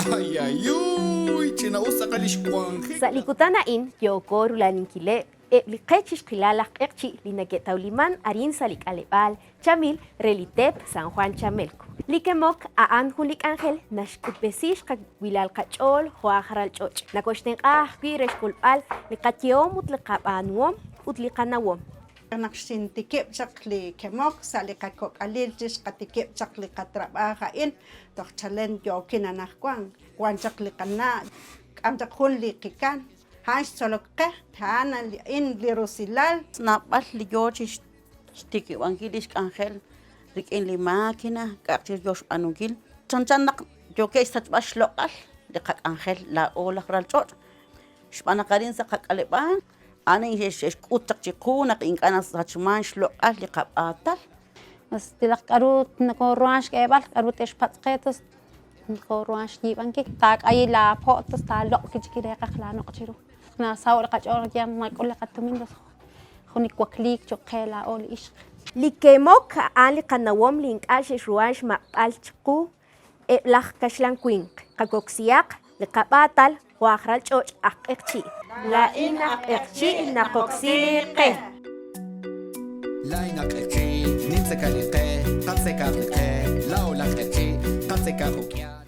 Ayayuy, ch'ina'us tz'aqal li xwanjik. Sa' li kutan a'in yooko rula'aninkileb' eb' li qech ixqilal aj q'eqchi' li nake'tawliman arin sa' li k'aleb'aal Chamil re li teep San Juan Chamelco. Li kemok a'an jun li k'anjel naxk'utb'esi xkawilal qach'ool jo' aj ralch'och'. Nakoxtenq'a ajwi' re xk'ulb'al li qayehom ut li qab'aanuhom ut li qanawom. Naq xintikib' chaq li kemok sa' li qakok'alil chi xqatikib' chaq li qatrab'aaj a'in, toj chalen yookin anajwan. Wan chaq li qana', k'am chaq jun li qikan, a'an xtzolok qe, a'an a'in li rusilal. Naab'al li yoo chi xtikib'ankil lix k'anjel rik'in li makina, k'a'aq chik yoo xb'aanunkil. Chanchan naq yookeb' xsachb'al xloq'al li qak'anjel laa'o laj ral ch'och', xb'aan naq arin sa' qak'aleb'aal a'an xe'xk'ut chaq chiqu naq ink'a' nasachman xloq'al li qab'aatal. Yalaq k'aru nokoruhan xk'eeb'al, k'aru te'xpatz' qe, tos nokoruhan xyiib'ankil. Taak'ayi laapo' tos taaloq' wi' chik reeqaj laanoq' chiru. Nasaho' li qach'ool ya nak'ul li qatumin tos jun li wakliik cho'q qe laa'o li ixq. Li kemok a'an li qanawom li ink'a' xe'xruhan xmaq'b'al chiqu eb' laj kaxlan winq. Qakoksihaq li qab'aatal jo' aj ral ch'och' aj q'eqchi'. Laa'in aj q'eqchi' naqoksi li qe. Laa'in aj q'eqchi' nintzeka li qe, qatzekaq li qe, laa'o laj q'eqchi', qatzekaq uk'ya'.